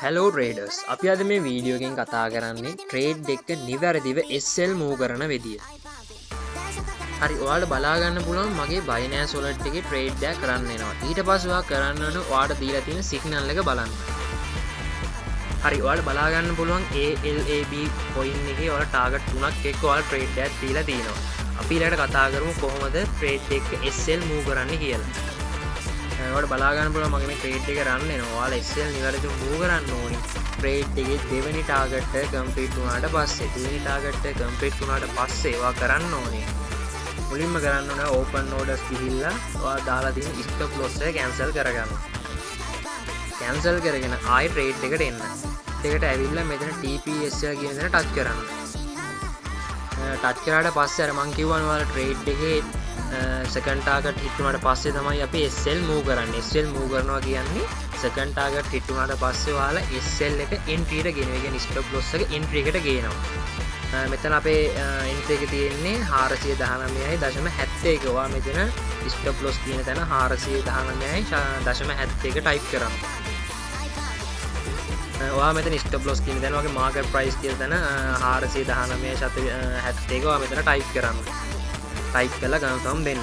Hello traders, අපි අද මේ වීඩියෝ එකෙන් කතා කරන්නේ ට්‍රේඩ් එක නිවැරදිව SL move කරන විදිය. හරි, ඔයාලට බලා ගන්න පුළුවන් මගේ Binance wallet එකේ ට්‍රේඩ් එකක් කරන්න එනවා. ඊට පස්සේ ඔයා කරන්න ඕන ඔයාට දීලා තියෙන සිග්නල් එක බලන්න. හරි, ඔයාලට බලා ගන්න පුළුවන් ALAB coin එකේ ඔයාලා ටාගට් තුනක් එක්ක ඔයාලා ට්‍රේඩ් එකක් දීලා තියෙනවා. අපි ඊළඟට කතා කරමු කොහොමද ට්‍රේඩ් එක SL move කරන්න කියලා. ඔයාලට බලා ගන්න පුළුවන් මගේ මේ ට්‍රේඩ් එක රන් වෙනවා. ඔයාලා SL නිවැරදිව මූව් කරන්න ඕනි ට්‍රේඩ් එකේ දෙවෙනි ටාගට් එක කම්ප්ලීට් වුණාට පස්සේ. දෙවෙනි ටාගට් එක කම්ප්ලීට් වුණාට පස්සේ ඔයා කරන්න ඕනේ, මුලින්ම කරන්න ඕනේ ඕපන් ඕඩර්ස් ගිහිල්ලා ඔයා දාලා තියෙන ස්ටොප් ලොස් එක කැන්සල් කරගන්න. කැන්සල් කරගෙන ආයෙ ට්‍රේඩ් එකට එන්න. එකට ඇවිල්ලා මෙතන TPSL කියන තැන ටච් කරන්න. ටච් කරාට පස්සේ අර මං කිව්වනේ ඔයාලා ට්‍රේඩ් එකේ සෙකන්ඩ් ටාගට් හිට් වුණාට පස්සේ තමයි අපි SL move කරන්නේ. SL move කරනවා කියන්නේ සෙකන්ඩ් ටාගට් හිට් වුණාට පස්සේ ඔයාලා SL එක එන්ට්‍රි එකට ගේනවා. ඒ කියන්නේ ස්ටොප් ලොස් එක එන්ට්‍රි එකට ගේනවා. මෙතන අපේ එන්ට්‍රි එක තියෙන්නේ 419.71. ඔයා මෙතන ස්ටොප් ලොස් තියෙන තැන 419.71 ටයිප් කරන්න. ඔයා මෙතන ස්ටොප් ලොස් කියන තැන වගේ මාකට් ප්‍රයිස් කියන තැන 419.71 ඔයා මෙතන ටයිප් කරන්න. ටයිප් කරලා කන්ෆර්ම් දෙන්න.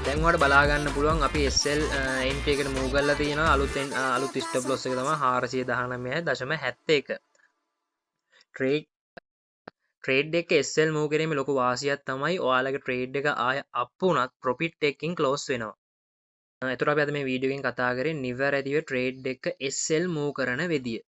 දැන් ඔයාලට බලා ගන්න පුළුවන් අපි SL entry එකට මූව් කරලා තියෙනවා. අලුත් ස්ටොප් ලොස් එක තමයි 419.71. ට්‍රේඩ් ට්‍රේඩ් එක SL move කිරීමේ ලොකු වාසියක් තමයි ඔයාලගේ ට්‍රේඩ් එක ආය අප් වුණත් ප්‍රොෆිට් එකකින් ක්ලෝස් වෙනවා. එතකොට අපි අද මේ වීඩියෝ එකෙන් කතා කරේ නිවැරදිව ට්‍රේඩ් එක SL move කරන විදිය.